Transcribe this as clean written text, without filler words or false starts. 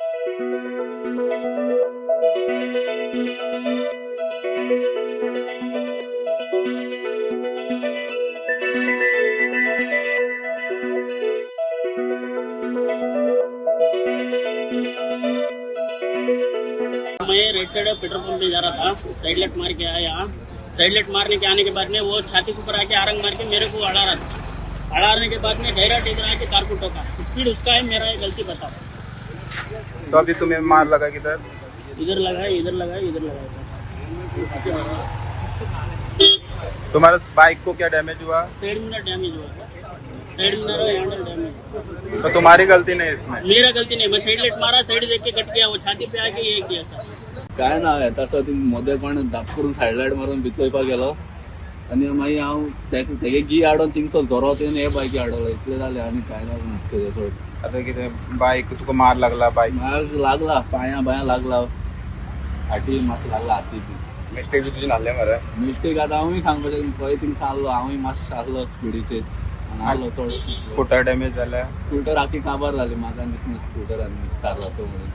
मैं right side petrol pump pay जा रहा था, साइड लाइट मार के आया। साइड लाइट मारने के आने के बाद में वो छाती के ऊपर आके आरंग मार के मेरे को अड़ा रहा था। अड़ाने के बाद में डायरेक्ट इधर आके कार को ठोका। स्पीड उसका है, मेरा है, गलती बताओ। तो अभी तुम्हें मार लगा किधर? इधर लगा है, इधर लगा है, इधर लगा है। तुम्हारा बाइक को क्या डैमेज हुआ? साइड में डैमेज हुआ, साइड में हैंडल डैमेज। तो तुम्हारी गलती नहीं इसमें? मेरा गलती नहीं, मैं साइड लाइट मारा, साइड देख के कट गया, वो छाती पे आके ये किया सर। काय ना येता आसता ती मदें कोण धाप करून सायड लायट मारून भितर वयपाक गेलो आनी मागीर हांव तेगे गी हाडून थिंगसो झरो तेणे हे बायकी हाडलो, इतलें जालें आनी काय जालें ना तेजे चड। आता कितें बाईक तुका मार लागला बाईक? म्हाका लागला पांयां बायां लागला, फाटी मातसो लागला, हाती बी। मिस्टेक बी तुजी नासले मरे? मिस्टेक आतां हांवूय सांगपाक शकना, खंय थिंगसो आहलो हांवूय मातसो आहलो स्पिडीचेर आनी आहलो चड। स्कूटर डॅमेज जाल्या? स्कूटर आखी काबार जाली, म्हाका दिसना स्कूटर आनी चालवतो म्हणून।